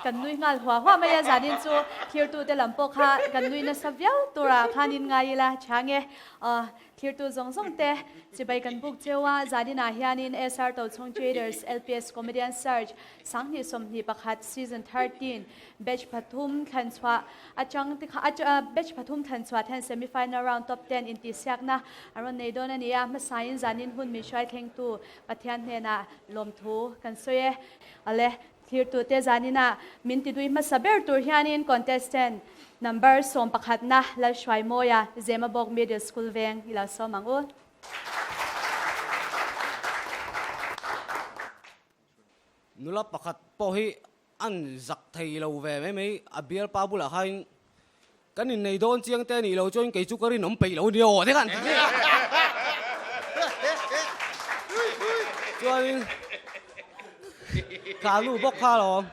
Kan nui nghal huah huah mai a, zanin chu thirtute lam pawh kha kan nui nasa viau turah khan in ngai ila chang e. Thirtu zawng zawng te chibai kan buk cheu a, zaninah hianin SR Tochhawng Traders LPS Comedian Search 2021 Season 13 Batch pathum thlanchhuah atang te kha Batch pathum thlanchhuah ten Semi Final Round Top Ten intihsiakna an rawn nei dawn a ni a, hmasain zanin hun min hruai thlengtu Pathian hnenah lawmthu kan sawi e. Ale, thlirtute zaninah min tidui hmasa ber tur hianin contestant number sawmpakhatna Lalhruaimawia, Zemabawk Middle School veng i lo sawm ang u. Nula pakhat pawh hi an zak thei lo ve mai mai, a bialpa bulah khain kan innei dawn chiang te nih loh chuan kei chu ka rinawm peih lo nia aw te khan ti ve a. Chuanin ka nu bawk kha lo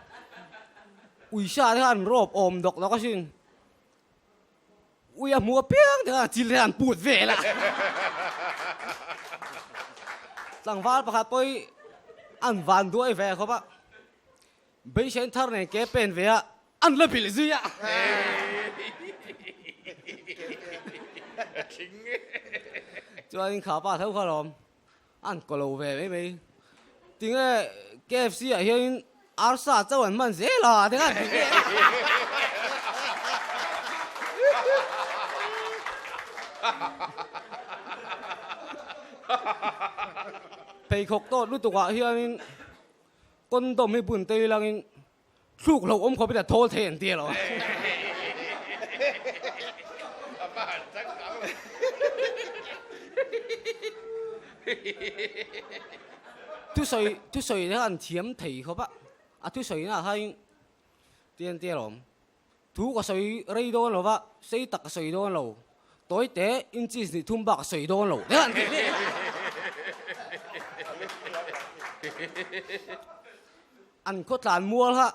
uisa te kha an rawp awm dawk dawk asin, ui a hmu apiang te kha chil te kha an put vel a. Tlangval pakhat pawh hi an van duai ve khawp a. Beisein thar nen ke pen ve a, an la bilh zui a. Chuanin kha pa tho kha lawm, an ko lo ve mai mai. Tinge KFC ah hianin arsa chauh an hman zel a, tinge an ti ve a. Pheikhawk tawt lutuk ah hianin Condom hi bun te ilangin thluk lo awm khawpin a thawl thei an ti elo. Thusawi thusawi te kha an thiam thei khawp a, a thusawi naah khain ti an ti alawm. Thu ka sawi rei dawn lo va, sei tak ka sawi dawn lo, tawi te inches hnih thum bak ka sawi dawn lo te an ti. An khawtlan mual kha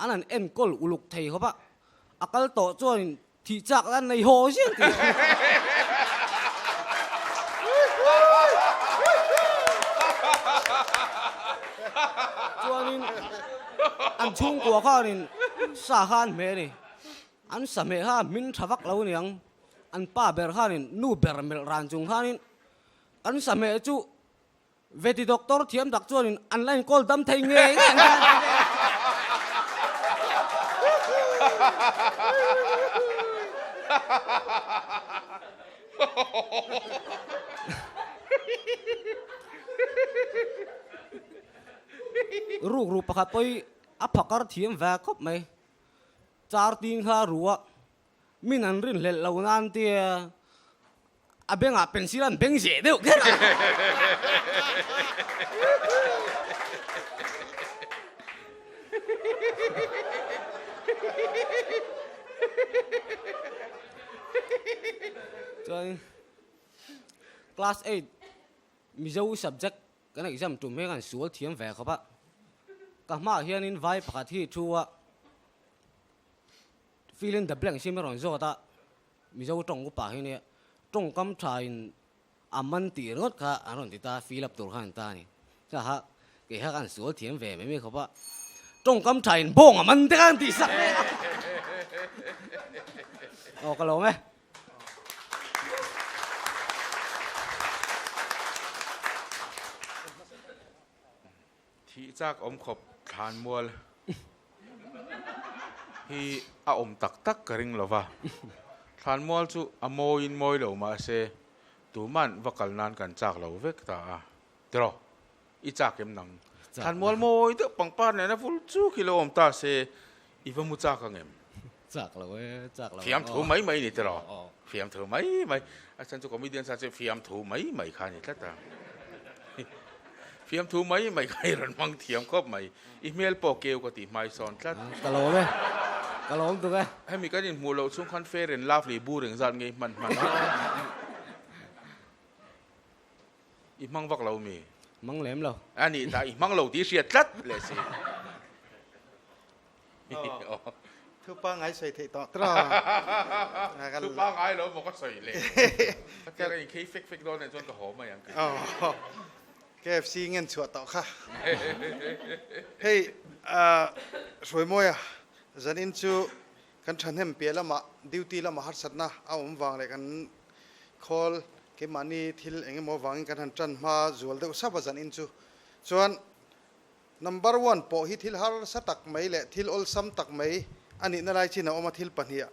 an han enkawl uluk thei khawp a, a kal tawh chuan thih chak an nei haw ziah ti. Chuanin an chhungkua khanin sa kha an hmeh a ni. An sa hmeh kha hmin tha vak lo aniang. An pa ber khanin nu ber melh ran chung khanin kan sa hmeh chu Veti doctor thiam tak chuanin an la inkawl dam thei ngei ngei ang kha an ti ve a. Ruk ruk pakhat pawh hi a phakar thiam ve khawp mai. Char ting kha ru a, min an rinhlelh lo nan tia a bengah pencil an beng zeh deuh kher a. Chuan class eight Mizo subject kan exam tum hi kan sual thiam ve khawp a, ka hmaah hianin vai pakhat hi thu a fill in the blanks hi min rawn zawt a, Mizo tawng upa hi nia tawngkam tha in a man tih ringawt kha an rawn ti ta, fill up tur khan an ta a ni. Kha kha kei kha kan sual thiam ve mai mai khawp a, tawngkam tha in bawng a man te kha an tih sak mek a. Aw ka lawm e. Thih chak awm khawp thlanmual hi a awm tak tak ka ring lo va, thlanmual chu a mawiin mawi lo mahse tuman va kal nan kan chak lo vek ta a, tiraw i chak em nang? Thlanmual mawi deuh pangpar nena vul chu khi lo awm ta se i va mu chak ang em? Chak lo e, chak lo. Fiamthu mai mai ni tiraw? Fiamthu mai mai. A chhan chu comedian sa chu fiamthu mai mai kha a ni tlat a. Fiamthu mai mai kha i rawn hmang thiam khawp mai. I hmel pawh keu ka tih hmai sawn tlat. Ka lawm e. Ka lawm tuk e. Hemi kan inhmuh loh chhung khan Fair and Lovely bu reng zat ngei hman hman a. I hmang vak lo mi? Hmang lem lo. A nih ta, i hmang lo tih i hriat tlat leh si. Thu pangai sawi theih tawh tawh. Thu pangai lo maw ka sawi leh. Ka tia ka inkhei fek fek dawn nen chuan ka haw mai ang. KFC ngen chhuah tawh kha. Hei Hruaimawia zanin chu kan thahnem piah lamah duty lama harsatna a awm vang leh kan khawl keimahni thil eng emaw vangin kan han tan hma zual deuh sap a zanin chu. Chuan number one pawh hi thil harsa tak mai leh thil awlsam tak mai a nihna lai chin a awm a thil pahniha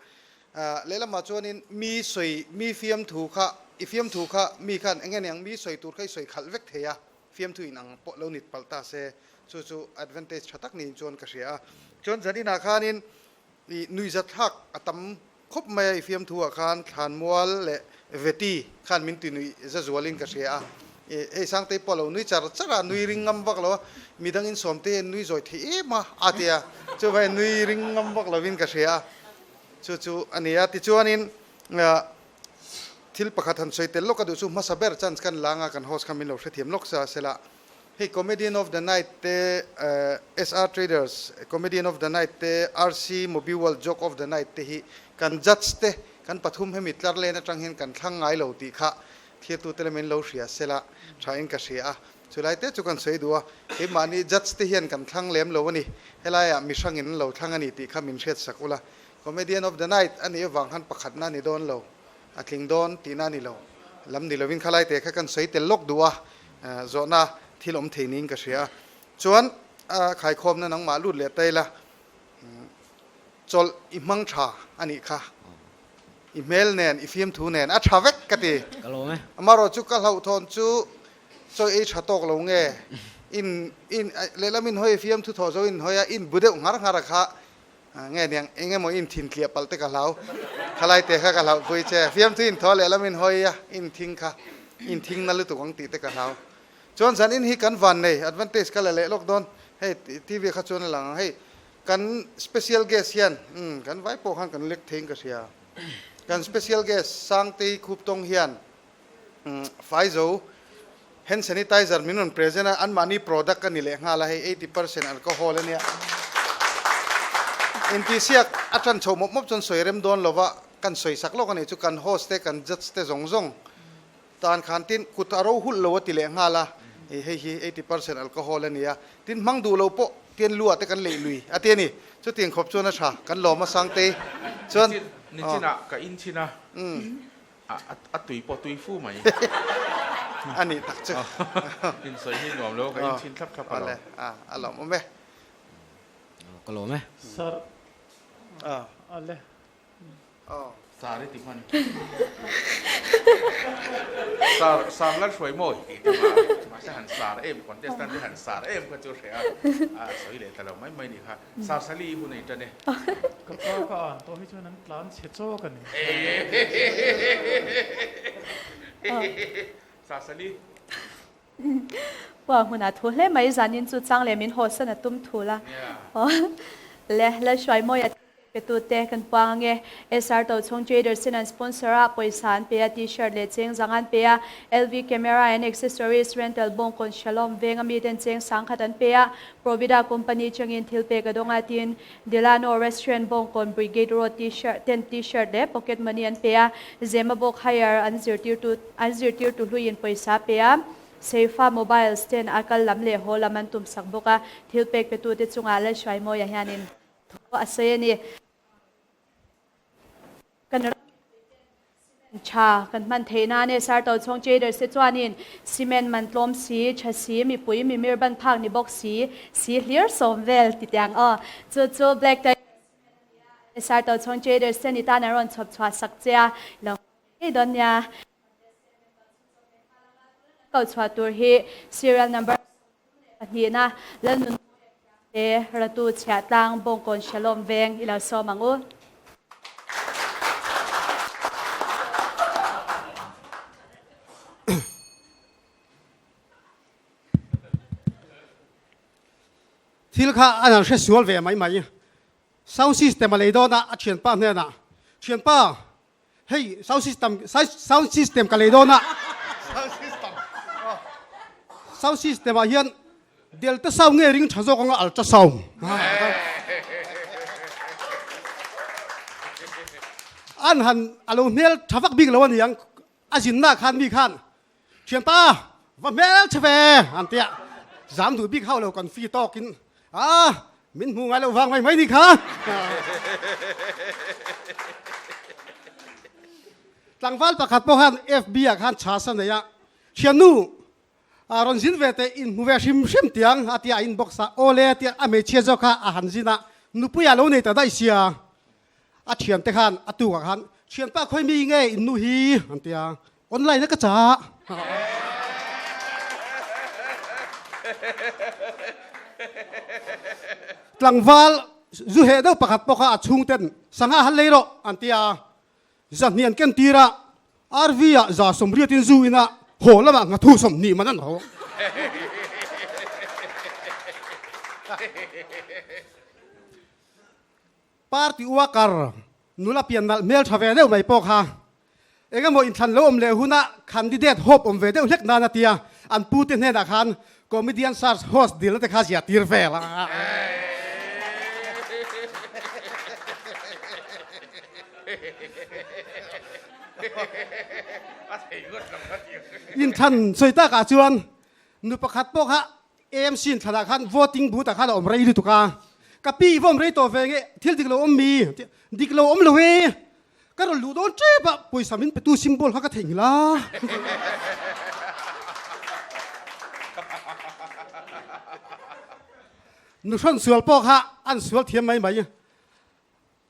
Lehlamah chuanin mi sawi, mi fiamthu kha, i fiamthu kha mi khan eng nge niang mi sawi tur kha i sawi khalh vek thei a, fiamthu in ang pawh lo nit palh ta se, chu chu advantage tha tak niin chuan ka hria a. Chuan zan inah khanin i nuihzathlak a tam khawp mai a, i fiamthu ah khan Thlanmual leh Veti khan min ti nuih za zualin ka hria a. Hei Sangtei pawh a lo nui char char a, nui ring ngam vak lo a, midangin Sawmtei hian nui zawi thei em a, a ti a, chuvangin nui ring ngam vak lovin ka hria a. Chu chu a ni a, tichuanin thil pakhat han sawi tel lawk a duh chu hmasa ber chance kan la anga kan host kha min lo hrethiam lawk sa sela. Hei Comedian of the Night te SR Traders Comedian of the Night te RC Mobiworld Joke of the Night te hi kan judge te kan pathum hemi tlar len atang hian kan thlang ngai lo tih kha thirtute lamin lo hria sela tha in ka hria a. Chulai te chu kan sawi duh a, keimahni judge te hian kan thlang lem lo a ni, helaiah mi hrangin an lo thlang a ni tih kha min hriat sak ula. Comedian of the night a nih avang khan pakhatna a ni dawn lo, a tling dawn tihna a ni lo. Lam ni lovin khalai te kha kan sawi tel lawk duh a, zawhna thil awm thei niin ka hria a. Chuan khaikhawmna nangmah lut leh ta ila, chawlh i hmang tha a nih kha. I hmel nen, i fiamthu nen a tha vek ka ti. Ka lawm e. Amaherawhchu ka hlauhthawn chu Chawi ei tha tawk lo nge? In in lehlam in hawi fiamthu thawh zo in hawi a, in bu deuh nghar nghar a kha nge niang eng emaw in thin tliah palh te ka hlau. Khalai te kha ka hlauh pui che. Fiamthu in thaw lehlam in hawi a, in thing kha in thing na lutuk ang tih te ka hlau. Chuan zan in hi kan van nei advantage ka la leh lawk dawn. Hei TV kha chuan a lang ang. Hei kan special guest hian umm kan vai pawh khan kan lek theiin ka hria. Kan special guest Sangtei Khuptawng hian Faizo, Hand sanitizer min rawn present a, anmahni product a ni leh nghal a, hei 80% alcohol a nia. Intihsiak a tan chho mawp mawp chuan sawi rem dawn lova kan sawi sak lawk a nih chu kan host te kan judge te zawng zawng tan khan tin kut a ro hulh lo a ti leh nghal a, hei hi 80% alcohol a nia, tin hmang duh lo pawh tian lu ah te kan leih lui a ti a ni. Chutiang khawp chuan a tha, kan lawm a Sangtei chuan. Nichinah ka inchhin a. A tui pawh tui fu mai. A nih tak chu. Insawi hi nuam lo ka inchhin thlap thlap a lo. A lawmawm e. Ka lawm e. Sir. Ale. Sar i ti hman. Sar sar lal hruai mawi tih te mah mahse han sar em contestant te han sar em kha chu hre a a sawi leh ta lo mai mai ni kha. Sar Sali i hun ei tan e. Ka pa ka an tawh hi chuan an tlan chhe chawk a ni. Sar Sali. Pua hmunah thu hle mai zanin chu chang leh min hawsan a tum thu la. Le Lalhruaimawia Petute kan puang ange. SR Tochhawng Traders in an sponsor a, pawisa an pe a, T-shirt leh cheng zang an pe a, LV Camera and Accessories Rental Bawngkawn Shalom veng ami ten cheng sangkhat an pe a, Provida Company changin thil pek a dawng a, tin Delano Restaurant Bawngkawn Brigade Road T-shirt ten T-shirt leh pocket money an pe a, Zemabawk Higher an zirtirtu an zirtirtu hluiin pawisa pe a, Seifa Mobiles ten a kal lam leh haw lam an tumsak bawk a, thil pek petute chungah Lalhruaimawia hianin Thu a sawi a ni. Kan ram cement tha kan hman theih nan e. Sir Tochhawng Traders te chuanin cement man tlawm si, tha si, mipui mimir ban phak ni bawk si, si hlir sawm vel ti tiang aw. Chu chu Black Tiger cement a ni a. Sir Tochhawng Traders te ni tan an rawn chhawp chhuah sak che a. Lo ngei dawn nia. Ko chhuah tur hi serial number 12 na Lalnun te Ratu Chhiahtlang Bawngkawn Shalom Veng i lo sawm ang u. Thil kha an han hre sual ve mai mai. Sound system a lei dawn a, a thianpa hnenah, Thianpa, Hei sound system sound system ka lei dawn a. Sound system. Sound system ah hian delta sound nge ring tha zawk anga ultra sound. An han alo hmel tha vak bik lo aniang a zinna khan mi khan thianpa. Va hmel che ve an tia zam duh bik hauh lo kan fi tawkin a min hmu ngai lo vang mai mai ni kha. Tlangval pakhat pawh khan FB ah khan chhas a nei a, thiannu a rawn zin ve teh in hmu ve hrim hrim tiang a tia a inbox a, aw le tia a hmeichhia zawk kha a han zin a, nupui a lo nei ta daih sia. A thiante khan a tukah khan thianpa khawi mi nge in nu hi an ti a, online a ka chah. Tlangval zu heh deuh pakhat pawh kha a chhungten sangha han lei rawh an ti a, zahnih an ken tir a, RV ah 180 in zu in a haw lamah nghathu 20 man an haw. Party worker nula pian nalh hmel tha ve deuh mai pawh kha eng emaw inthlan lo awm leh huna candidate hope awm ve deuh hlek nan a tia an pute hnenah khan comedian search host dilna te kha zia tir vel a. Inthlan sawi takah chuan nu pakhat pawh kha AMC in thlanah khan voting booth ah khan a awm rei lutuk a, ka pi i va awm rei tawh ve nge thil dik lo awm mi? Dik lo awm lo e, ka rawn luh dawn tep a, pawisa min petu symbol kha ka theihnghilh a. Nuhrawn sual pawh kha an sual thiam mai mai.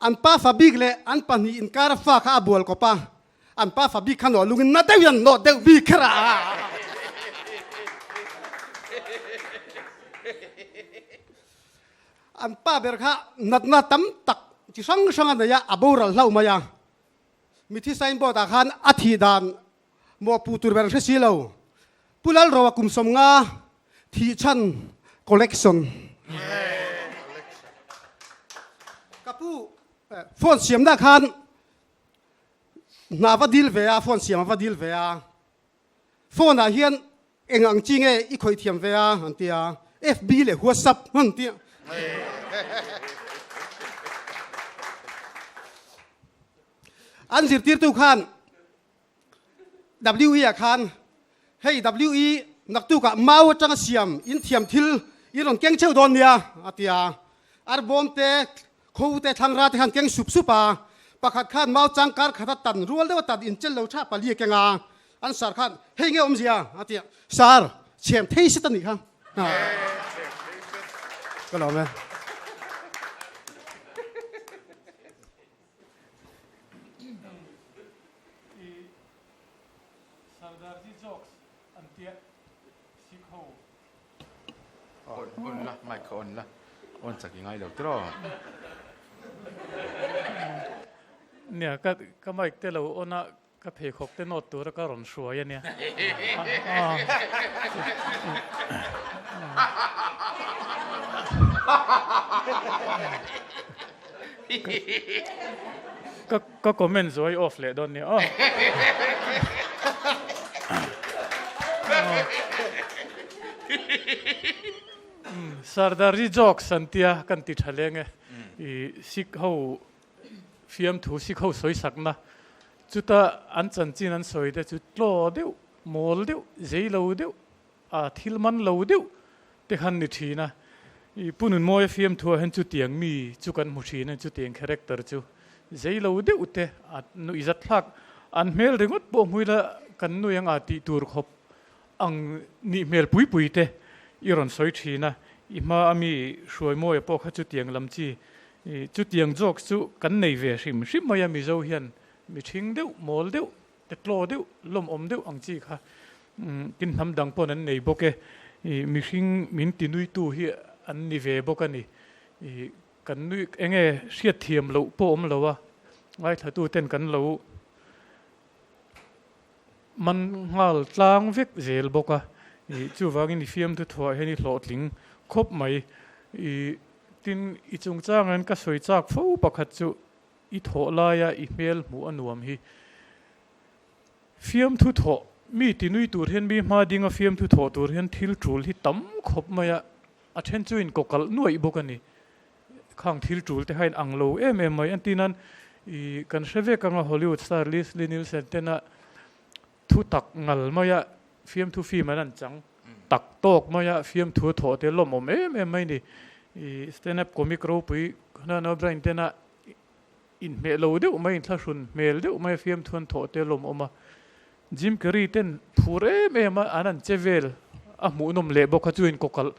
An pa fa bik leh an pahnih inkar a fa kha a bual kawp a, an pa fa bik kha nawh lungin na deuhin an nawh deuh bik kher a. An pa ber kha natna tam tak chi hrang hrang a nei a, a boral hlauh mai a. Mithi signboard ah khan a thih dan mawhpuh tur ber an hre si lo. Pu Lalroa kum 50 thih chhan collection. Ka pu phone siamna khan hna va dil ve a, phone siam a va dil ve a. Phone ah hian eng ang chi nge i khawih thiam ve a an ti a, FB leh WhatsApp an ti a. An zirtirtu khan WE ah khan hei WE naktukah mau atanga siam in thiam thil i rawn keng cheu dawn nia a ti a, arbawm te kho te thlangra te khan keng sup sup a, pakhat khan mau changkar khata tan rual deuha tan inchel lo tha pali a keng a, an sar khan hei nge awmzia a ti a, sar chhem thei set a nih kha. Ka lawm e. I Sardarji jokes an tia Sikh ho. On on la mic kha on la on chak i ngai lo tiraw. Nia ka ka mic te lo on a ka pheikhawk te nawt tura ka rawn hruai ania. Ka ka comment zuai off leh dawn nia aw. Sardarji jokes an tia kan ti tha leng e. I Sikh ho fiamthu Sikh ho sawi sakna chuta an chanchin an sawi te chu tlaw deuh, mawl deuh, zei lo deuh A thil man lo deuh te khan ni thin a, i Pu Nunmawia fiamthuah hian chutiang mi chu kan hmu thin a, chutiang character chu zei lo deuh te a nuih zat thlak, an hmel ringawt pawh hmui la kan nui anga tih tur khawp ang nih hmel pui pui te i rawn sawi thin a, i hma a mi Hruaimawia pawh kha chutiang lam chi, chutiang jokes chu kan nei ve hrim hrim mai a Mizo hian mi thing deuh mawl deuh Te tlaw deuh, lawmawm deuh ang chi kha tin hnam dang pawn an nei bawk e. I mihring min ti nuitu hi an ni ve bawk a ni. I kan nui eng nge hriatthiam loh pawh awm lo a, ngaithlatu ten kan lo man nghal tlang vek zel bawk a. I chuvangin i fiamthu thuah hian i hlawhtling khawp mai. I tin i chungchangah hian ka sawi chak fo pakhat chu I thawh laia i hmel hmuh a nuam hi. Fiamthu thawh, Mi tinui tur hian mi hma dinga fiamthu thawh tur hian thil tul hi tam khawp mai a, a then chu in kawkalh nuaih bawk a ni. Khang thil tul te kha in ang lo em em mai. Entir nan i kan hre vek anga Hollywood star Leslie Nielsen tena thu tak ngal maia. Fiamthu film an an chang tak tawk mai a, fiamthu thawh te lawmawm em em mai ni. I stand up comic ropui Conan O'Brien tena inhmeh lo deuh mai, inthlahrun hmel deuh mai a fiamthu an thawh te lawmawm a. Jim Carrey ten phur em em a an an che vel a hmuhnawm leh bawk a chu inkawkalh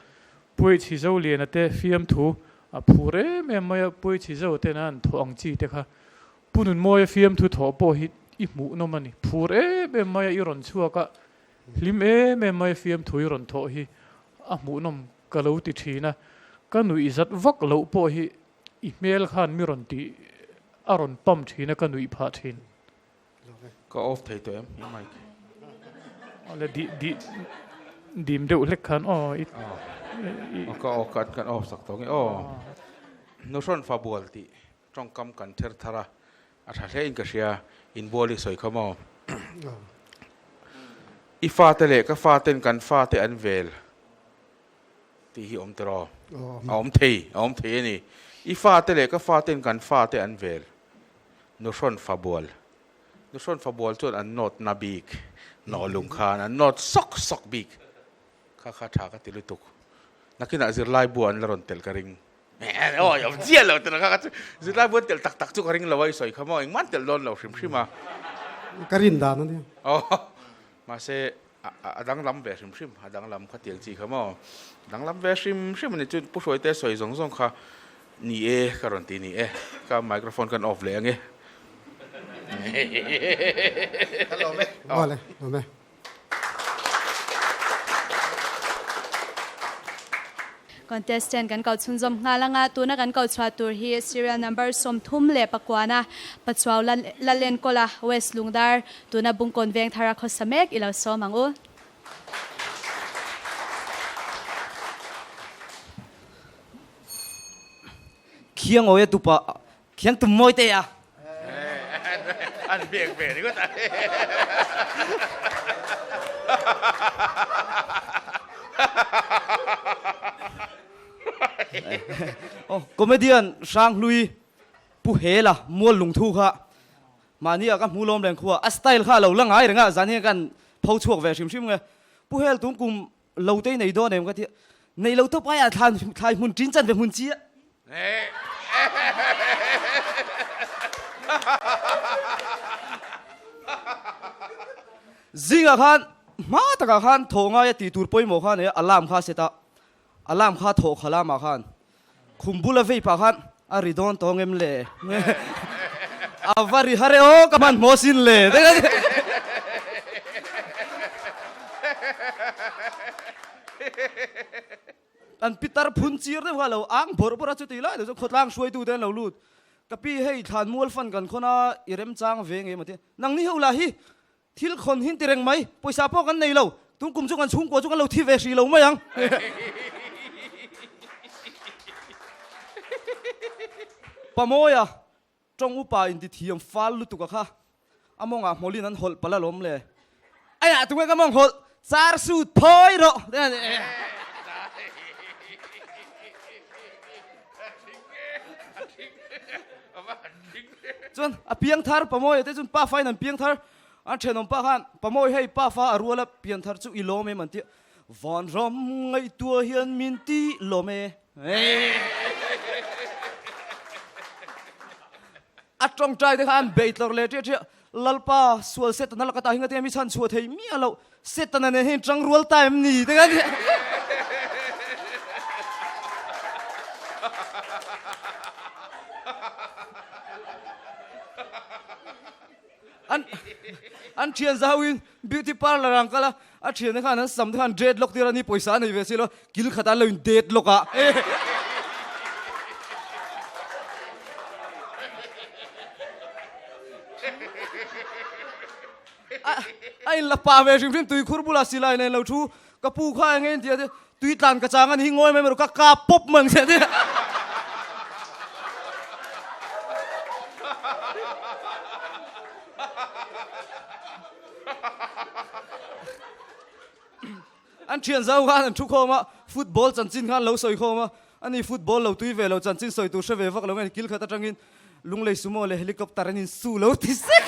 Puaichhi Zoliana te fiamthu a phur em em mai a, Puaichhi Zo tena an thawh ang chi te kha Pu Nunmawia fiamthu thawh pawh hi i hmuhnawm a ni. Phur em em maia i rawn chhuak a, hlim em em maia fiamthu i rawn thawh hi a hmuhnawm ka lo ti thin a. Ka nuih zat vak loh pawh hi i hmel khan mi rawn tih a rawn pam thin a, ka nuih phah thin. Ka off thei tawh em i mic? Awle di di dim deuh hlek khan aw i i. Ka off kan kan off sak tawh nge aw. Nuhrawn fa bual tih Tawngkam kan ther thar a, a tha hle in ka hria, inbual i sawi kha maw? I fate leh ka faten kan fate an vel tih hi awm tiraw? A awm thei, a awm thei a ni. I fate leh ka faten kan fate an vel, nuhrawn fa bual. Nuhrawn fa bual chuan an nawt na bik, nawhlung khan an nawt sawk sawk bik. Kha kha tha ka ti lutuk. Nakinah zirlai bu an la rawn telh ka ring. Awi awm chiah lo tuna kha chu zirlai buan telh tak tak chu ka ring lo a i sawi kha maw engmah an telh dawn lo hrim hrim a. Ka rin dan a nia. Aw mahse a danglam ve hrim hrim a danglam kha tiang chi kha maw danglam ve hrim hrim a ni chu Pu Hruaite sawi zawng zawng kha ni e ka rawn ti ni e ka microphone kan off leh ange. Ka lawm e. Awle lawm e. Contestant kan ko chhunzawm nghal anga tuna kan ko chhuah tur hi serial number 39 Pachuau Lalenkawla West Lungdar tuna Bungkawn Vengthara khawsa mek i lo sawm ang u. Khiangawia tupa Khiang tum mawi te a. An biak ve ringawt a. Oh, comedian Hranghlui Pu Hela mual lungthu kha mahni ah ka hmu lawm reng khua a style kha a lo la ngai reng a, zan hian kan pho chhuak ve hrim hrim nge. Pu Hel tum kum Lo te nei dawn em ka ti a, nei lo tawp ai ah thlan thlai hmun ṭin chan ve hmun chi a. Zingah khan hma takah khan thawh ngai a tih tur pawimawh kha nei a, alarm kha a set a, alarm kha thawh kha lamah khan khum bula vei pah khan a ri dawn tawh ngem le a va ri har e aw ka hmanhmawh sin le An pitar phun chir deuh kha a lo ang bawrh bawrh a chuti lai deuh chuan khawtlang hruaitu te an lo lut ka pi hei thlan mual fan kan khawn a i remchang ve ngei maw tia nangni ho lah hi Thil khawn hin ti reng mai, pawisa pawh kan nei lo, tun kum chu kan chhungkua chu kan lo thi ve hrih lo mai ang. Pamawia tawng upa inti thiam fal lutuk a kha, a mawngah hmawlin an hawlh palh alawm le. Aiah tunge ka mawng hawlh, char sut phawi rawh. Chuan a piang thar Pamawia te chuan pa fain an piang thar an thenawm pa khan Pamawi hei pa fa a ruala pian thar chu i lawm em an ti a, Vanram ngaihtuah hian min ti lawm e. A tawngtai te kha an bei tlawrh leh ṭiah ṭiah, Lalpa sual Setana laka tah hi ngati mi chhan chhuah thei miah loh, Setana nen hian ṭang rual ta em ni te kha nia. An an ṭhian zauin beauty parlour ang kal a, a ṭhiante khan an sam te khan dreadlock tir a ni pawisa a nei ve si lo, kil khatah an lo in deadlock a. A in la pa ve hrim hrim tui khur bulah silai nen lo thu ka pu kha eng nge in ti a ti tui tlan ka chang a ni hi ngawi mai mai rawh ka kap pawp mai ang che a ti. An thian zau khan an thu khawm a, football chanchin khan lo sawi khawm a, ani football lo tui ve lo chanchin sawi tur hre ve vak lo nge kil khat atangin Lunglei sumo leh helicopter an insu lo ti sek.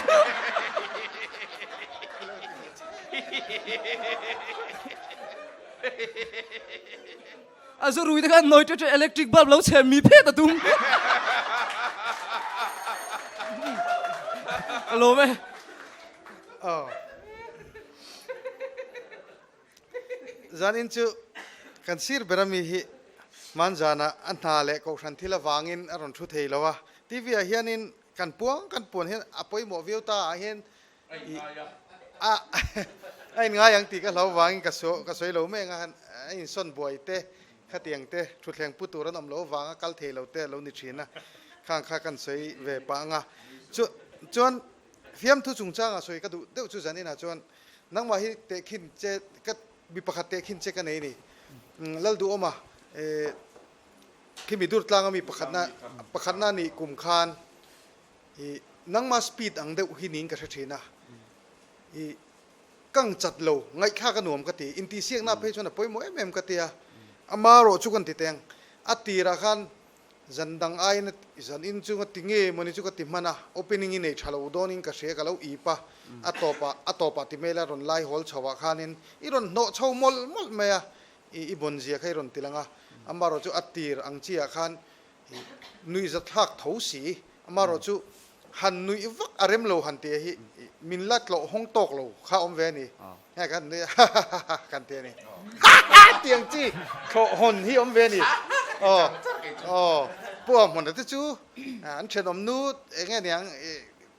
A zu rui te khan nawi ṭe ṭe electric bulb lo chhem mi phet a tum. Ka lawm e. Aw. Zanin chu kan sir ber ami hi hmanzana a hna leh kohhran thil avangin a rawn thu thei lo a. TV ah hianin kan puang kan puan hian a pawimawh viau ta ah hian a a inngai ang tih ka hlau vangin ka ka sawi lo mai ang a, a insawn buai te khatiang te thutthleng pu tur an awm lo vanga kal thei lo te a lo ni thin a, khang kha kan sawi ve pah ang a. Chu chuan fiamthu chungchangah sawi ka duh deuh chu zaninah chuan nangmah hi tehkhin che ka mi pakhat tehkhin che ka nei a ni. Lalduhawma khimi Durtlanga mi pakhatna pakhatna nih kum khan I nangmah speed ang deuh hi niin ka hre thin a, i kang chat lo, ngaihthlak a nuam ka ti, intihsiakna phei chuan a pawimawh em em ka ti a, ama erawh chu kan ti teng, a tirah khan zan dang aiin zan in chu ka ti nge mawni chu ka ti hman a, opening i nei tha lo dawnin ka hria ka lo ip a, a tawpah a tawpah ti mai la rawn lai hawl chho ah khanin i rawn hnawh chho mawlh mawlh mai a, i i bawn zia kha i rawn ti lang a, ama erawh chu a tir ang chi ah khan I nuihzathlak tho si, amaherawhchu han nuih vak a rem lo han tih hi min la tlawh hawng tawk lo kha awm ve a ni. Hei kan nui a ha ha ha ha kan ti a ni. Ha ha tiang chi thlawh hawn hi awm ve a ni. Aw aw Pu Awmhmuna te chu an thenawm nu eng nge niang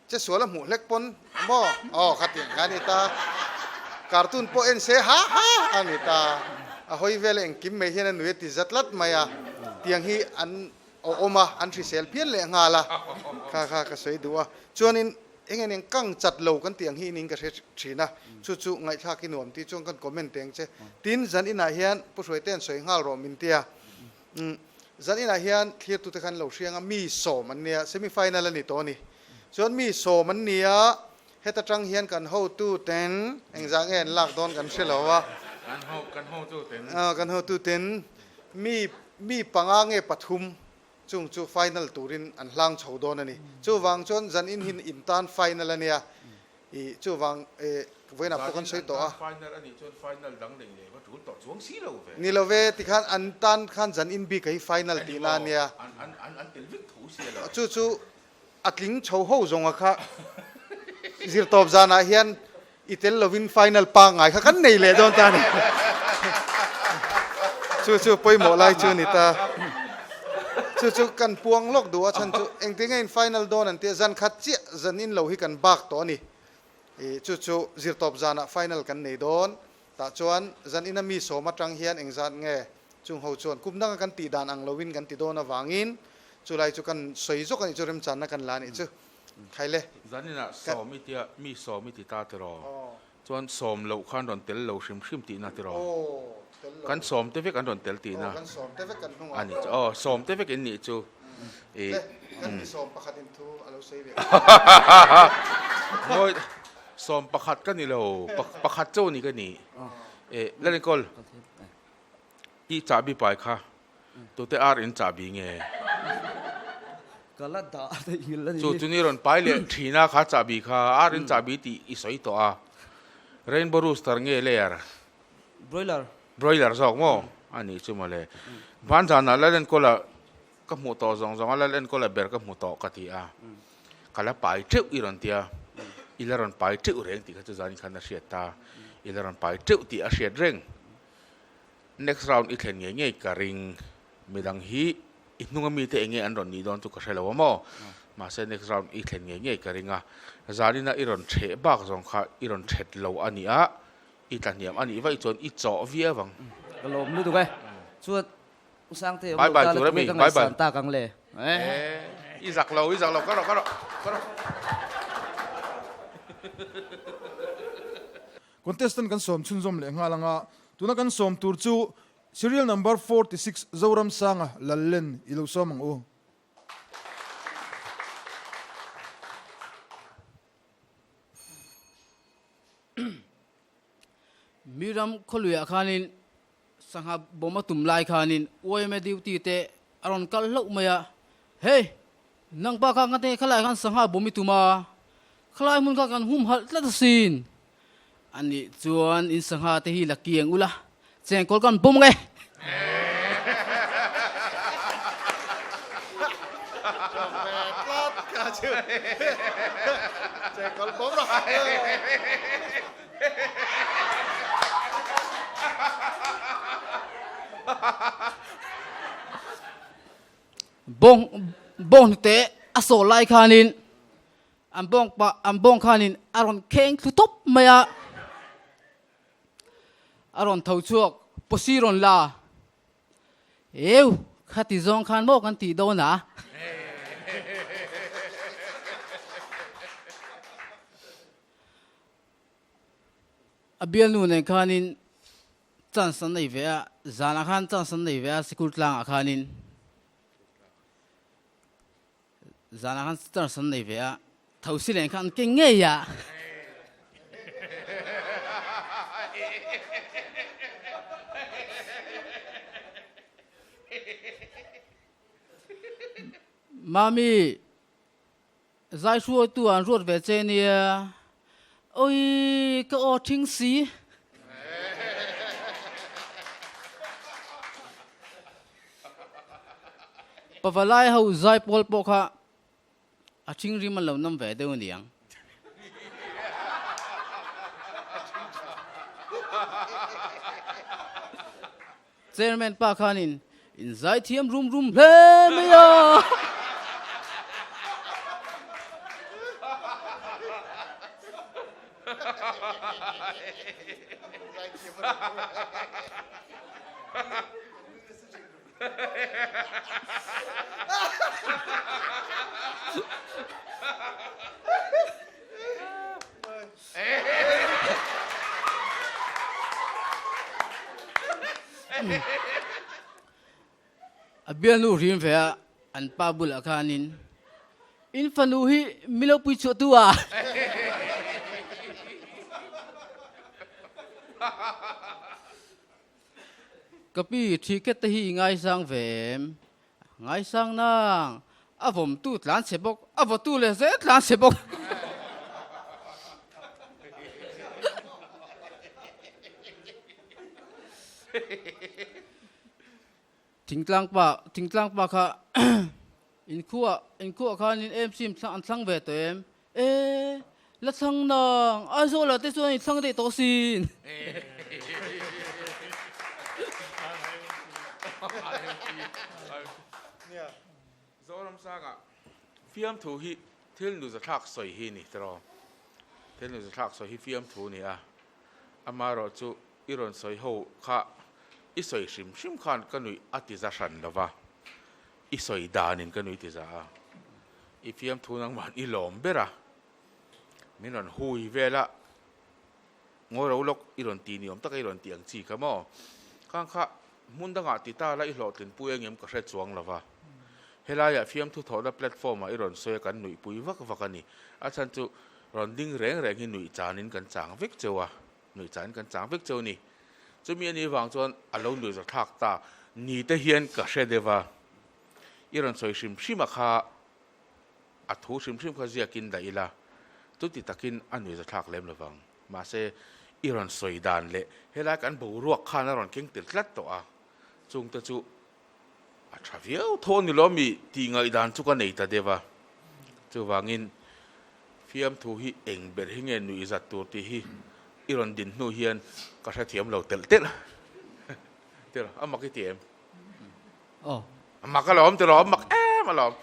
che sual a hmuh hlek pawn maw aw khatiang kha a ni ta. Cartoon pawh en se ha ha a ni ta. A hawi vel engkim mai hian a nui a ti za tlat mai a. Tiang hi an awm a, an hrisel phian leh nghal a. Kha kha ka sawi duh a. Chuanin eng eng eng kang chat lo kan tih ang hi inin ka hre thin a. Chu chu ngaihthlak i nuam tih chuan kan comment teng che. Tin, zan inah hian Pu Hruaitea'n sawi nghal rawh min tia. Umm zan inah hian thlirtute khan lo hriang a, mi sawm an nia, semi final a ni tawh a ni. Chuan mi sawm an ni a, heta tang hian kan hotu ten engzah nge an lak dawn kan hre lo a. Kan ho kan hotu ten. Aw kan hotu ten mi mi panga nge pathum chung chu final turin an hlang chho dawn a ni. Chuvang chuan zan in hin in tan final a nia, I chuvang e vawiinah pawh kan sawi tawh a. Final a nih chuan final dang lei leh va tul tawh chuang si lo ve. Ni lo ve, tikhan an tan khan zan in bik a hi final tihna a nia. An tel vek tho si a lo. Chu chu a tling chho ho zawnga kha zirtawp zanah hian i tel lovin final pangngai kha kan nei leh dawn ta a ni. Chu chu pawimawh lai chu a ni ta. Chu chu kan puang lawk duh a chhan chu engtin nge in final dawn an tia zan khat chiah zan in lo hi kan bak tawh a ni. I chu chu zirtawp zanah final kan nei dawn tah chuan zan ina mi sawm atang hian engzat nge chung ho chuan kum danga kan tih dan ang loin kan ti dawn avangin chulai chu kan sawi zawk a nih chu remchanna kan la a nih chu. Khaile. Zaninah sawm i tia mi sawm i ti ta tiraw? Chuan sawm loh khan rawn tel lo hrim hrim tihna tiraw? Kan sawm te vek an rawn tel tihna a ni chu. Aw sawm te vek in nih chu. Le, kan mi sawm pakhat in thu a lo sawi ve. Ngawi, sawm pakhat ka ni lo, pakhat chauh ni ka ni. E, Lalengkawl, i chahbi pai kha Tute ar in chahbi nge? Ka la dah daih ngil a ni. Chu chu ni rawn pai leh thin a kha chahbi kha ar in chahbi tih i sawi tawh a. Rainbow rooster nge layer? Broiler. Broiler zawk maw? A nih chu mawle. Hman zanah Lal Enkawla ka hmuh tawh zawng zawng a Lal Enkawla ber ka hmu tawh ka ti a. Ka la pai teuh i rawn ti a. I la rawn pai teuh reng tih kha chu zanin khan a hriat ta. I la rawn pai teuh tih a hriat reng. Next round i thlen ngei ngei ka ring. Midang hi i hnunga mite eng nge an rawn nih dawn chu ka hre lo a maw? Mahse next round i thlen ngei ngei ka ring a. Zanina i rawn ṭheh bak zawng kha i rawn ṭhet lo a nih a, i tla hniam a nih vaih chuan i chawh viau ang. Ka lawm lutuk e. Chuan U Sangte awm lo ta la tunge ka ngaihsan tak ang le. I zak lo, i zak lo, ka rawh, ka rawh, ka rawh. Contestant kan sawm chhunzawm leh nghal anga, tuna kan sawm tur chu Serial number 46 Zoramsanga Lallen i lo sawm ang u. Miram khawluiah khanin sangha bawm a tum lai khanin yma duty te a rawn kal hlauh mai a, Hey! Nang pa kha ngate khalai khan sangha bawm i tum a, khalai hmun kha kan humhalh tlat asin. Anih chuan in sangha te hi la kiang ula. Chengkawl kan bawm nge. Bawng bawng hnute a sawl lai khanin an bawng pah an bawng khanin a rawn kheng thlu tawp mai a. A rawn tho chhuak, Pawsi rawn la. Eu, khati zawng khan maw kan tih dawn a? A bialnu nen khanin chance an nei ve a, zanah khan chance an nei ve a sikul tlangah khanin zanah khan chance an nei ve a, thosi nen khan an keng ngei a. Mami. Zai hruaitu an ruat ve che nia. Awii ka aw thing si. Pavalai ho zai pawl pawh kha a thing rim an lo nam ve deuh aniang. Chairman pa khanin in zaithiam rum rum hle mai a. A bialnu hrim ve a, an pa bulah khanin, In fanu hi milo pui chhuah tu a? Ka pi, thikhet te hi i ngaisang ve em? Ngaisang nang, a vawmtu tlan chhe bawk, a vawtu leh zel tlan chhe bawk. Thingtlang pa, thingtlang pa kha inkhuah, inkhuah khanin MC an thlang ve tawh em? E, la thlang nang, Aizawl ah te chuan in thlang daih tawh sin. Zoram sangah fiamthu hi thil nuzathlak sawi hi ni tiraw? Thil nuzathlak sawi hi fiamthu ni a, amaherawhchu i rawn sawi ho kha i sawi hrim hrim khan ka nuih a ti za hran lova, i sawi danin ka nuih ti za a. I fiamthu nangmah i lawm ber a, min rawn hui vel a, ngawi ro lawk i rawn ti ni awm taka i rawn ti ang chi kha maw? Khang kha hmun dangah ti ta la i hlawhtlin pui engem ka hre chuang lo va. Helaiah fiamthu thawhna platform ah i rawn sawi a kan nuihpui vak vak a ni. A chhan chu rawn ding reng reng hi nuih chanin kan chang vek cheu a, nuih chanin kan chang vek cheu a ni. Chumi anih vang chuan a lo nuih zathlak ta ni te hian ka hre deuh a. I rawn sawi hrim hrim a kha a thu hrim hrim kha ziakin dah ila, chuti takin a nuih zathlak lem lovang. Mahse, i rawn sawi dan leh helai kan boruak khan a rawn keng tel tlat tawh a, chungte chu a tha viau tho a ni lo mi tih ngaihdan chu ka nei ta deuh a. Chuvangin, fiamthu hi eng ber hi nge nuih zat tur tih hi i rawn din hnu hian ka hrethiam lo telh telh. Tiraw, a mak i ti em? Aw. Mak alawm tiraw, mak em alawm.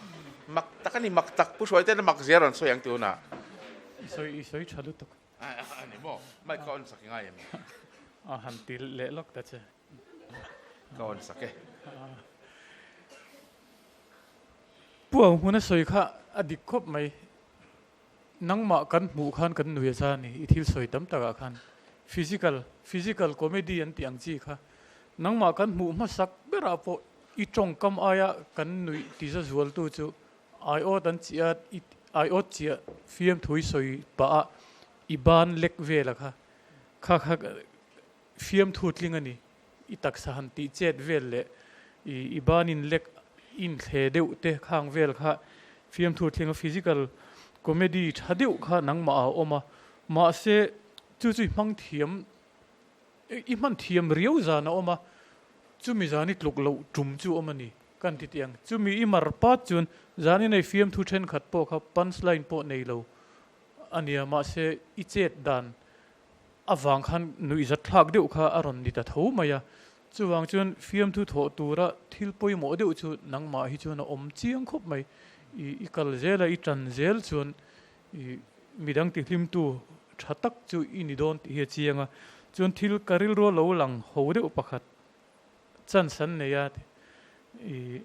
Mak tak a ni, mak tak. Pu Hruaite na mak zia rawn sawi ang tunah. I sawi, i sawi tha lutuk. A ni maw? Mic ka on sak i ngai em? A han ti leh lawk ta che. Ka on sak e. Pu Au hmuna sawi kha a dik khawp mai. Nangmah kan hmuh khan kan nui a za a ni, i thil sawi tam takah khan. Physical, physical comedy an tih ang chi kha. Nangmah kan hmuh hmasak berah pawh i tawngkam aia kan nuih ti za zualtu chu aiawt an chiah a, i aiawt chiah fiamthu i sawi pah a, i ban lek vel a kha. Kha kha Fiamthu tling a ni. I taksa han tih chet vel leh i i banin lek inthle deuh te khang vel kha fiamthu tling a physical comedy tha deuh kha nangmah ah a awm a. Mahse chu chu i hmang thiam I hman thiam riau zan a awm a, chumi zan i tluk loh tum chu awm a ni kan ti tih ang. Chumi i mar pat chuan zan i nei fiamthu thenkhat pawh kha punch line pawh nei lo a nia, mahse i chet dan avang khan nuihzat thlak deuh kha a rawn ni ta tho mai a. Chuvang chuan fiamthu thawh tura thil pawimawh deuh chu nangmah hi chuan a awm chiang khawp mai. I i kal zel a, i tan zel chuan I midang tihlimtu tha tak chu i ni dawn tih hi a chiang a, chuan thil ka rilru a lo lang ho deuh pakhat chance an nei a, i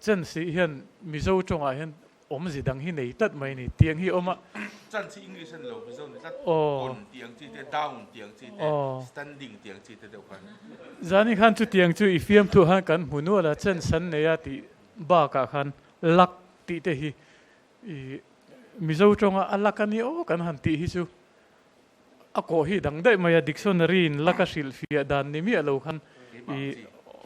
chance hi hian Mizo tawngah hian awmzi dang hi nei tlat mai a ni, tiang hi a awm a. Chance hi English a ni lo, Mizo ni tlat, on tih ang chi te, down tih ang chi te, standing tih ang chi te deuh khan. Zani khan chutiang chu i fiamthu khan kan hmu nual a, chance an nei a tih bakah khan luck tih te hi I Mizo tawnga a lak a ni aw kan han tih hi chu a kawh hi dang daih mai a, dictionary in lak a hrilhfiah dan ni miah lo khan i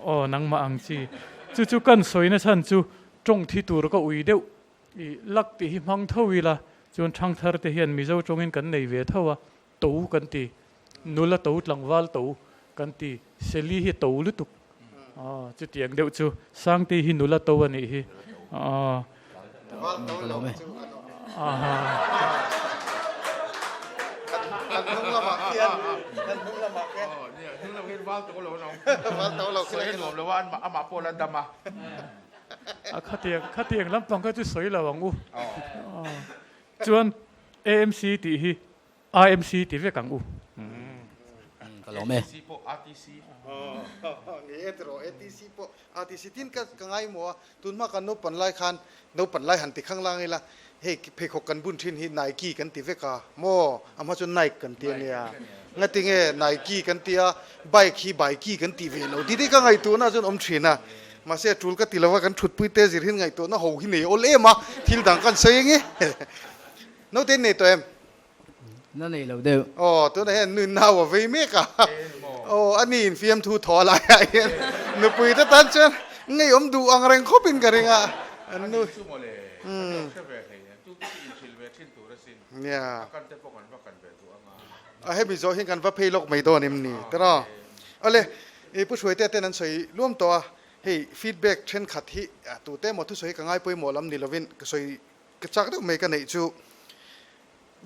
aw nangmah ang chi. Chu chu kan sawi nachhan chu tawng thi tur ka ui deuh i lak tih hi hmang tho ila chuan thangthar te hian Mizo tawngin kan nei ve tho a, to kan ti, nula to tlangval to kan ti, Seli hi to lutuk, aw chutiang deuh chu Sangti hi nula to a nih hi, aw. Val to lo chu an awm e. Kan hnung lamah khian, kan hnung lamah khian. Aw nia, hnung lamah khian val to lo an awm. Val to lo khi. Sawi a nuam lo a, amah pawh la dam a. A khatiang, khatiang lampang kha chu sawi lo ang u. Chuan AMC tih hi IMC ti vek ang u. Ka lawm e. ATC pawh RTC. Ni e tiraw ATC pawh RTC tin ka ka ngaimawh a, tunhma kan naupan lai khan naupan lai han ti khang lang ila hei pheikhawk kan bun thin hi Nike kan ti vek a maw a hma chuan Nike kan ti ania ngatinge Nike kan ti a bike hi Bikey kan ti ve lo tih te ka ngaihtuahna chuan awm thin a mahse a tul ka ti lova kan thutpui te zir hin ngaihtuahna ho hi nei awl em a thil dang kan sawi ange naute in nei tawh em? Na nei lo deuh. Aw, tunah hian nu nau a vei mek a. Aw, a ni in fiamthu thaw laiah hian nupui te tan chuan ngeiawm duh ang reng khawp in ka ring a. An nu chu mawle, kan lo hre ve hlei nen, tu te chu inhrilh ve thin tur asin. Nia. A kan te pawh kan va kan ve duh ang a. A hemi zawh hian kan va phei lawk mai dawn em ni? Tiraw? Awle, i Pu Hruaite ten an sawi luam tawh a, hei feedback thenkhat hi tute emaw thusawi hi ka ngai pawimawh lam ni lovin ka sawi Ka chak deuh mai ka neih chu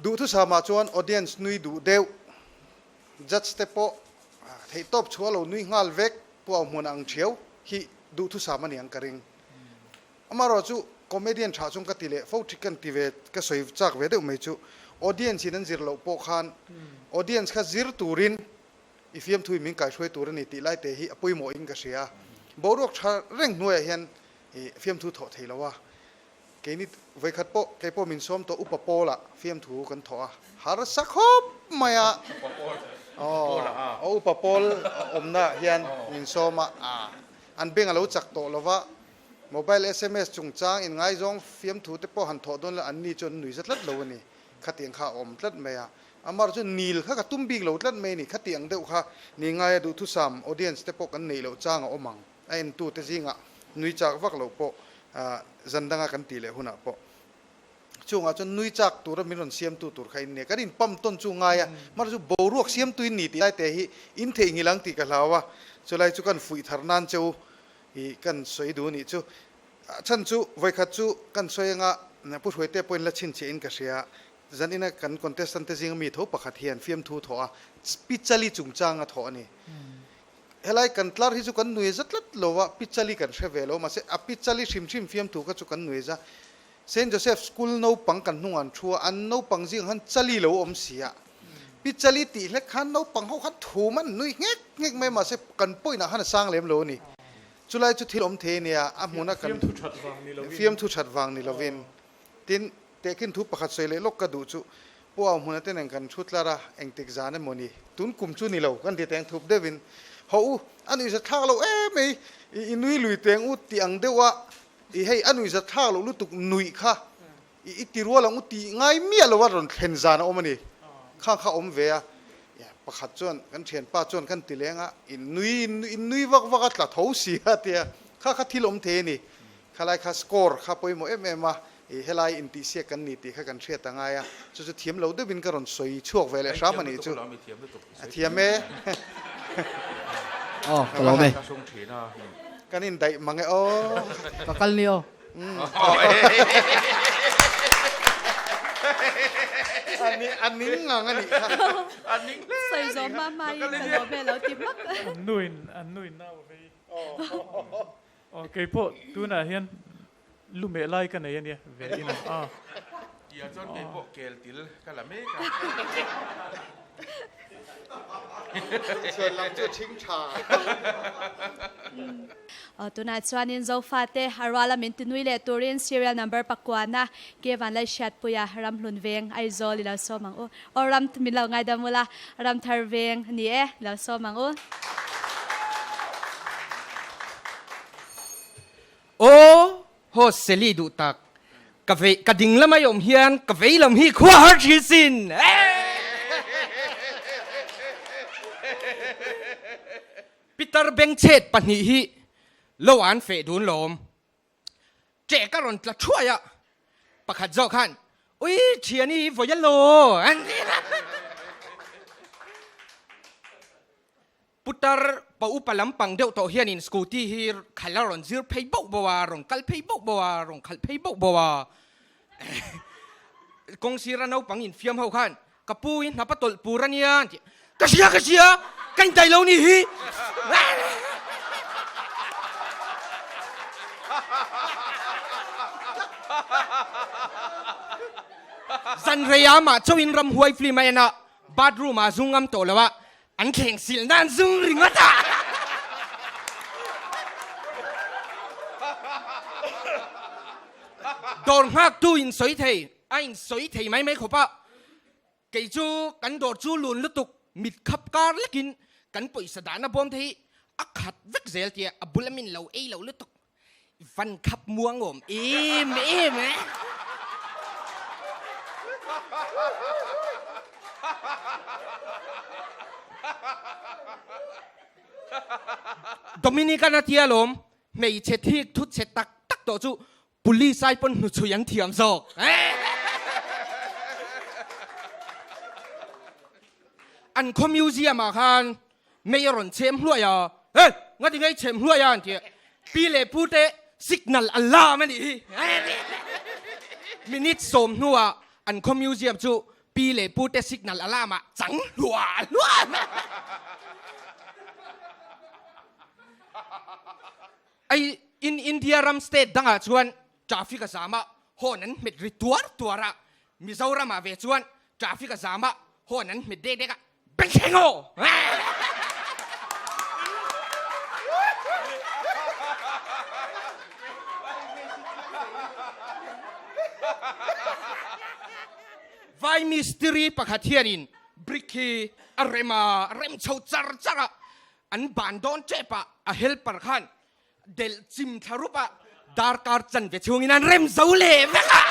duhthusam ah chuan audience nui duh deuh, judge te pawh theihtawp chhuah lo nui nghal vek pu au hmun ang thiau hi duhthusam a ni ang ka ring. Amaherawh chu comedian tha chung ka ti leh fo thi kan ti ve ka sawi chak ve deuh mai chu audience in an zir loh pawh khan audience kha zir turin i fiamthu in min kaihruai tur a ni tih lai te hi a pawimawh in ka hria. Boruak tha reng hnuaiah hian i fiamthu thawh thei lo a. Keini vawikhat pawh kei pawh min sawm tawh upa Paula fiamthu kan thawh a, harsa khawp mai a. Upa Paul, Upa Paula a. Aw, Upa Paul awmna hian min sawm a, an beng a lo chak tawh lo va, mobile sms chungchang inngaizawng fiamthu te pawh han thawh dawn la anni chu an nui za tlat lo a ni, khatiang kha a awm tlat mai a. Amar chu nil kha ka tum bik lo tlat mai a ni, khatiang deuh kha ni ngaia duhthusam audience te pawh kan neih loh chang a awm ang. A entute zingah nui chak vak loh pawh zan danga kan tih leh hunah pawh chungah chuan nui chak tura min rawn siamtu tur kha in nia. Kan inpam tawn chu ngai a, mahse chu boruak siamtu in ni tih lai te hi in theihnghilh ang tih ka hlau a, chulai chu kan fuih thar nan che u i kan sawi duh nih chu. A chhan chu vawikhat chu kan sawi anga Pu Hruaite pawhin la chhinchhiah in ka hria, zan ina kan contestant te zinga mi tho pakhat hian fiamthu thawh a, Pi Chali chungchang a thawh a ni. Helai kan tlar hi chu kan nuai za tlat lo a, Pi Chali kan hre ve lo, mahse a Pi Chali hrim hrim fiamthu kha chu kan nuai za. Saint Joseph School naupang kan hnungah an thu a, an naupang zingah khan Chali lo awm si a. Pi Chali tih hlek khan naupang ho khan thum an nui nghek nghek mai, mahse kan point ah khan a sang lem lo a ni. Chulai chu thil awm thei a nia, a hmuna kan Fiamthu that vang ni lovin. Fiamthu that vang ni lovin. Tin, tehkhin thu pakhat sawi leh lawk ka duh chu, Pu Au hmuna te nen kan thu tlar a, engtik zan emaw ni, tun kum chu ni lo, kan ti teng thup deuhin, Haw u, a nuihza thlak loh em mai, i nui lui teng u tih ang deuh a, i hei a nuihza thlak loh lutuk nuih kha i i ti rual ang u tih ngai miah lo a rawn thlen zan a awm a ni, khang kha awm ve a, pakhat chuan kan thianpa chuan kan ti leng a, i nui i nui vak vak a tla tho si a tia, kha kha thil awm thei a ni, Khalai kha score kha pawimawh em em a, i helai intihsiak kan ni tih kha kan hriat a ngai a, chu chu thiam lo deuhin ka rawn sawi chhuak ve leh hram a nih chu. A thiam e. Aw, ka lawm e. Kan indaih mang e aw. Ka kal ni aw. A ning ngang a nih kha. Sawi zawh hma hma in ka lawm e lo ti hmak. An nuin an nuin nau a vei. Aw keipawh tunah hian Lu meh lai ka nei a nia ve in a. Tia chuan kei pawh kel til ka la mek a. Chhuan lam chu thing tha. Aw tunah chuanin Zofate a ruala min ti nui leh turin serial number pakuana ke Vanlai Hriatpuia Ramhlun Veng Aizawl i lo sawm ang u. Aw ram min lo ngaidam ula Ramthar Veng ni e lo sawm ang u. Aw, haw Sally duh tak, ka vei, ka ding lam ai awm hian ka vei lam hi khua har thin sin. Peter Bengchhet pahnih hi lo an feh dun lawm. Ṭeh ka rawn tla thuai a, pakhat zawk khan, Ui, thiani i vawi a law, an ti a. Putar pa upa lampang deuh tawh hianin scooty hi khalh a rawn zir phei bauh bauh a, rawn kal phei bauh bauh a, rawn khalh phei bauh bauh a. Kawng sira naupang infiam ho khan, Ka pu hi hnap a tawlh pur a nia an ti. Ka hria, ka hria, ka intai lo ni hi. Zan rei ah mah chauhin ramhuai film a en a, bathroom ah zu ngam tawh lo a, An thleng sil nan zung ringawt a. Dawr nghaktu in sawi thei, a in sawi thei mai mai khawp a. Kei chu kan dawr chu lun lutuk mit khap kar lekin kan pawisa dahna bawm te hi a khat vek zel tia a bul a min lo ei lo lutuk. I van khap muang awm em em e. Dominican a tia lawm, hmeichhe thik thu chhe tak tak tawh chu police ai pawn hnuchhui an thiam zawk. An khaw museum ah khan Mei a rawn chhem hluai a, Hey! Ngati ngei chhem hluai a an ti a, Pi leh Pu te signal an lam a nih hi. Minute sawm hnuah an khaw museum chu Pi leh Pu te signal a lam ah chang hluah hluah. Ai in India ram state dangah chuan traffic a zam a, horn an hmet ri tuar tuar a, Mizoram ah ve chuan traffic a zam a, horn an hmet dek dek a, Bengchheng aw! Vai mistiri pakhat hianin brick hi a rem a, a rem chho char char a, an ban dawn tep a, a helper khan delh chim thla rup a, darkar chanve chhungin an rem zo leh vek a.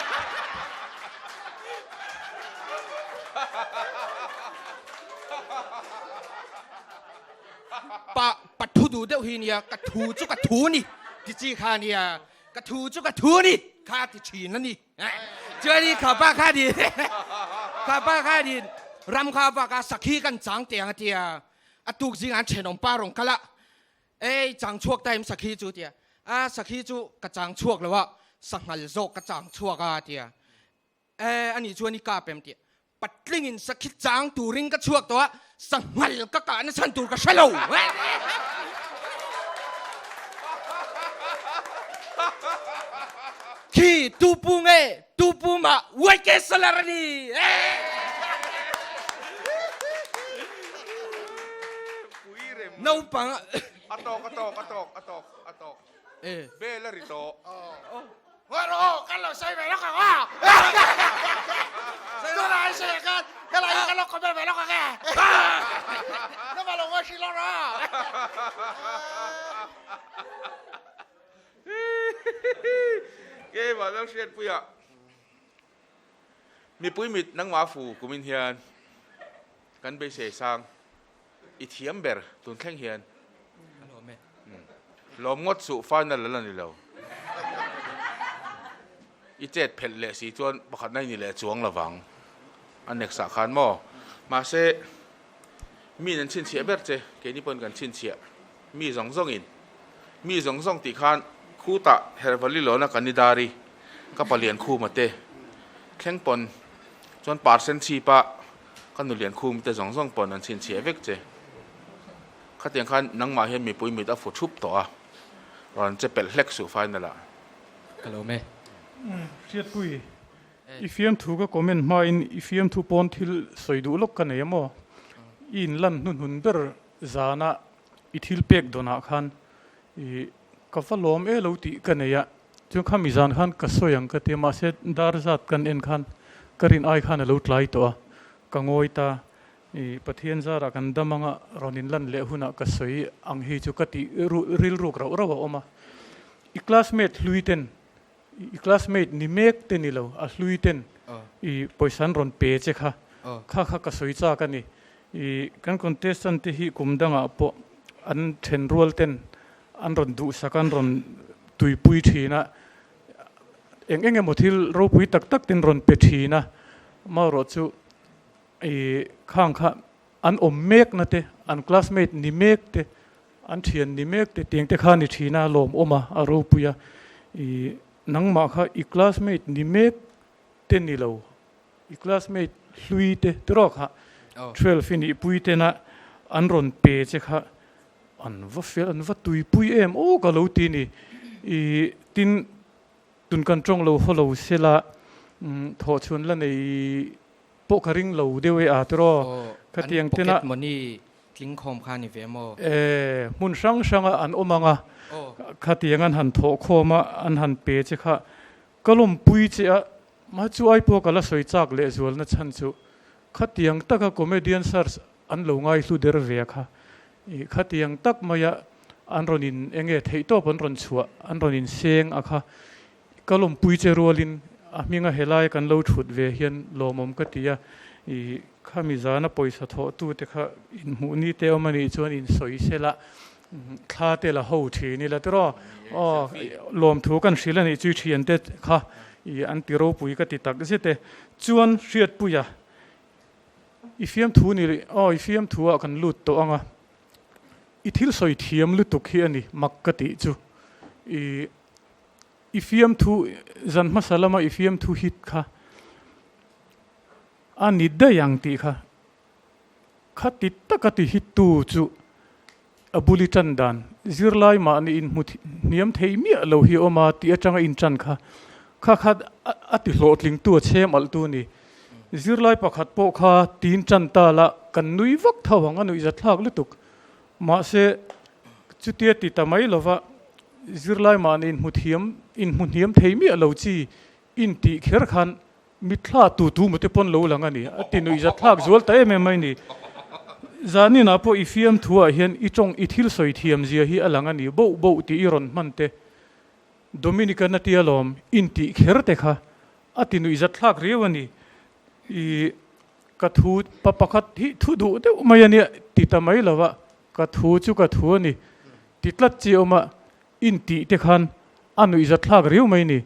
Pa, pa thu duh deuh hi nia, ka thu chu ka thu ni, ti chi kha nia, ka thu chu ka thu ni, kha ti thin a ni. Chuan kha pa kha ni, kha pa kha ni, ram kha vak a sakhi kan chang teh ang a tia, a tuk zingah an thenawm pa rawn kal a, Ei, chang chhuak ta em sakhi chu tia. A, sakhi chu ka chang chhuak lo a, sanghal zawk ka chang chhuak a tia. E, ani chuan i kap em tia. Patlingin sakhi chang turin ka chhuak tawh a, sanghal ka kahna chhan tur ka hre lo. Khi tu pu nge, tu pu mah YK Solar a ni. Naupang A tawk, a tawk, a tawk, a tawk, a tawk. Bel a ri tawh. Ngawi rawh aw, kan lo sawi ve lawk ang aw. Tunah an sawi ang khan helai hi kan lo comment ve lawk ang e. Nangmah lo ngawi hrilh lawk rawh aw. Keimah Lalhriatpuia mipui mit nangmah fu kumin hian kan beisei sang i thiam ber tun thleng hian lawm ngawt suh final a la ni lo. I chet phelh leh si chuan pakhatna i ni leh chuang lovang a next ah khan maw. Mahse. Miin an chhinchhiah ber che, keini pawhin kan chhinchhiah. Mi zawng zawngin, mi zawng zawng tih khan khutah Hervali lawna kan ni dar i, ka palian khuma te thleng pawn chuan parsen chhipa ka nulian khum te zawng zawng pawn an chhinchhiah vek che. Khatiang khan nangmah hian mipui mit a fu thup tawh a, rawn che pelh hlek suh final ah. Ka lo me. Hriatpui, i fiamthu ka comment hmain i fiamthu pawn thil sawi duh lawk ka nei a maw? I inlan hnuhnun ber zana i thil pek dawnah khan i ka va lawm e lo tih ka nei a, chuan khami zan khan ka sawi ang ka ti a, mahse dar zat kan en khan ka rin ai khan a lo tlai tawh a, ka ngawi ta. I Pathian zarah kan dam anga rawn inlan leh hunah ka sawi ang hi chu ka tih rilruk rauh rauh a awm a. I classmate hlui ten, i classmate ni mek te ni lo, a hlui ten i pawisa an rawn pe che kha, kha kha ka sawi chak a ni. I kan contestant te hi kum dangah pawh an then rual ten an rawn duhsak a, an rawn tuipui thin a, eng eng emaw thil ropui tak tak ten rawn pe thin a, amaherawh chu I khang kha an awm mek na te, an classmate ni mek te, an thian ni mek te tiang te kha ni thin a, lawmawm a, a ropui a. I nangmah kha i classmate ni mek te ni lo, i classmate hlui te tiraw kha 12 i nihpui tena an rawn pe che kha an va fel, an va tuipui em aw ka lo ti ni. I tin tun kan tawng lo haw lo sela thawhchhun la nei Pawh ka ring lo deuh e a tiraw? Aw, Ka an tiang tena. pocket money tling khawm kha ni ve maw? E, hmun hrang hranga an awm ang a, khatiang an han thawh khawm a, an han pe che kha ka lawmpui che a, mah chu ai pawh ka la sawi chak lehzualna chhan chu khatiang taka comedian search an lo ngaihlu der ve a kha, i khatiang tak maia an rawn in enge theihtawp an rawn chhuah, an rawn in seng a kha Ka lawmpui che rualin a hminga helai kan lo thut ve hian lawmawm ka ti a, i khami zana pawisa thawhtu te kha inhmuh ni te awm a nih chuan insawi sela thla te la ho thin ila tiraw aw lawmthu kan hrilh a nih chu i thiante kha i an ti ropui ka ti tak zet e. Chuan Hriatpuia i fiamthu ni rih aw i fiamthu ah kan lut tawh ang a, i thil sawi thiam lutuk hi a ni mak ka tih chu i. I fiamthu, zan hmasa lama i fiamthu hit kha a ni daih ang tih kha khati taka ti hittu chu a bul i tan dan zirlai mahni inhmu hniam thei miah lo hi a awm a tih atanga intan kha kha kha a ti hlawhtlingtu a chhem alhtu a ni. Zirlai pakhat pawh kha tin tan ta la kan nui vak tho ang a nuihzatthlak lutuk. Mahse, chutia ti ta mai lova zirlai mahni inhmu thiam, inhmu hniam thei miah lo chi intih kher khan mitthla tu tu mute pawn lo lang a ni. A ti nuihzatthlak zual ta em em mai ni. Zaninah pawh i fiamthuah hian i tawng i thil sawi thiam zia hi a lang a ni. Boh boh tih i rawn hman te, Dominican a tia lawm intih kher te kha a ti nuihzatthlak riau a ni. I ka thu pa pakhat hi thu duh deuh mai a nia ti ta mai lo a, ka thu chu ka thu a ni ti tlat chi a awm a, intih te khan a nuihzatthlak riau mai ni.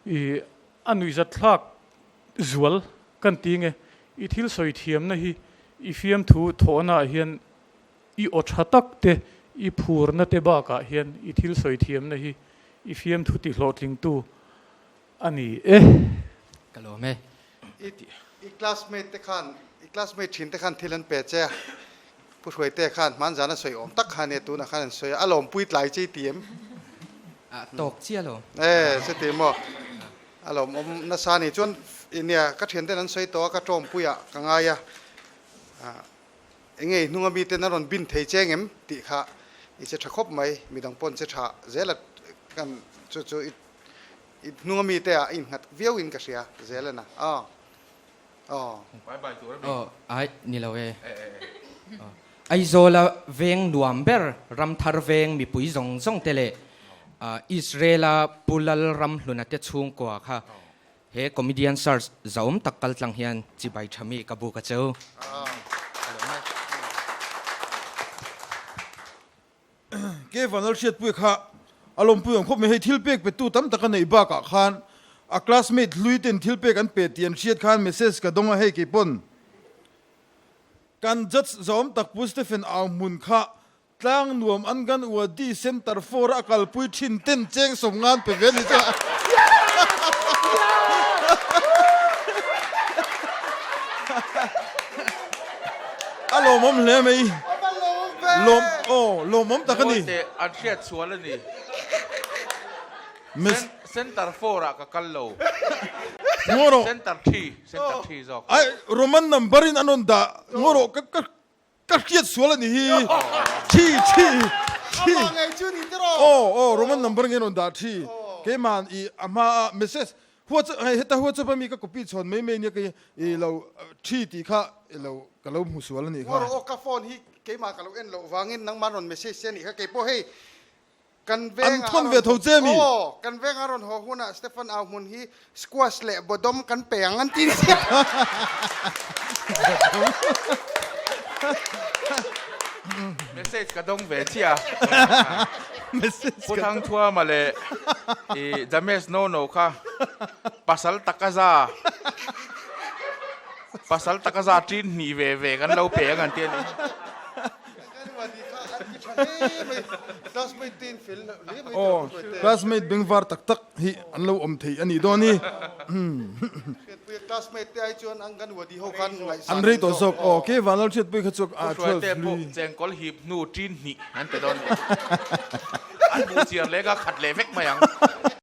I a nuihzatthlak zual kan ti nge, i thil sawi thiamna hi i fiamthu thawhnaah hian i aw tha tak te, i phurna te bakah hian i thil sawi thiamna hi i fiamthu tihlawhtlingtu A ni e. Ka lawm e. I i classmate te khan i classmate thin te khan thil an pe che a, Pu Hruaite khan hman zan a sawi awm tak kha ania tunah khan an sawi a, a lawmpui tlai che i ti em? A tawk chiah lo. E chuti maw? A lawmawm nasa a ni chuan nia ka thian ten an sawi tawh a ka tawmpuiah ka ngai a, enge i hnunga miten an rawn bin thei che ngem tih kha i che tha khawp mai, midang pawh an che tha zel a kan chu chu i I hnunga mite ah i innghat viau in ka hria zel a na aw aw. Bye bye tur a mi. Aw ai ni lo e. Aizawla veng nuam ber Ramthar veng mipui zawng zawng te leh Israel-a Pu Lal Ramhluna te chhungkua kha he comedian search zahawm tak kal tlang hian chibai tha mi ka buk a cheu. Ke Vanlal Hriatpuia kha a lawmpui awm khawp mai. Hei thil pek petu tam tak a neih bakah khan a classmate hlui ten thil pek an pe tih an hriat khan message ka dawng a, hei kei pawn. Kan judge zawm tak Pu Stephen Auhmun kha Tlang nuam an gan Wadi Center for a kalpui thin ten cheng sawmngan pe ve a ni chu a. A lawmawm hle mai. Lawm aw lawmawm tak a ni. Ngawi teh an hriat sual a ni. Center for ah ka kal lo. Center thi, center thi zawk. Ai Roman number in an rawn dah ngaw rawh ka ka Ka hriat sual a ni hi. Thi thi thi. Amah ngei chu ni tiraw? Aw aw Roman number nge rawn dah thi. Keimah i a hma a message WhatsApp hei heta WhatsApp a mi ka copy chhawn mai mai nia ka i lo thi tih kha i lo ka lo hmu sual a nih kha. Ngaw rawh aw ka phone hi keimah ka lo en loh vangin nangmah rawn message che a nih kha keipawh hei Kan An veng ah thawn a ve rawn tho che mi? Aw, kan veng a rawn haw hunah Stephen au hmun hi squash leh bawdawm kan pe ang an ti nia. Message ka dawng ve chiah a. Message Pu ka dawng. Thangthuama leh i James Nono kha pasal takaza pasal takaza ṭin hnih ve ve kan lo pe ang an ti a ni. Aw, classmate bengvar tak tak hi an lo awm thei a nih dawn hi. An rei tawh zawk. Aw, kei Vanlal Hriatpui kha chu a 12 hlui. Chengkawl hip hnu ṭin hnih an pe dawn. An buh chiar leh ka khat leh vek mai ang.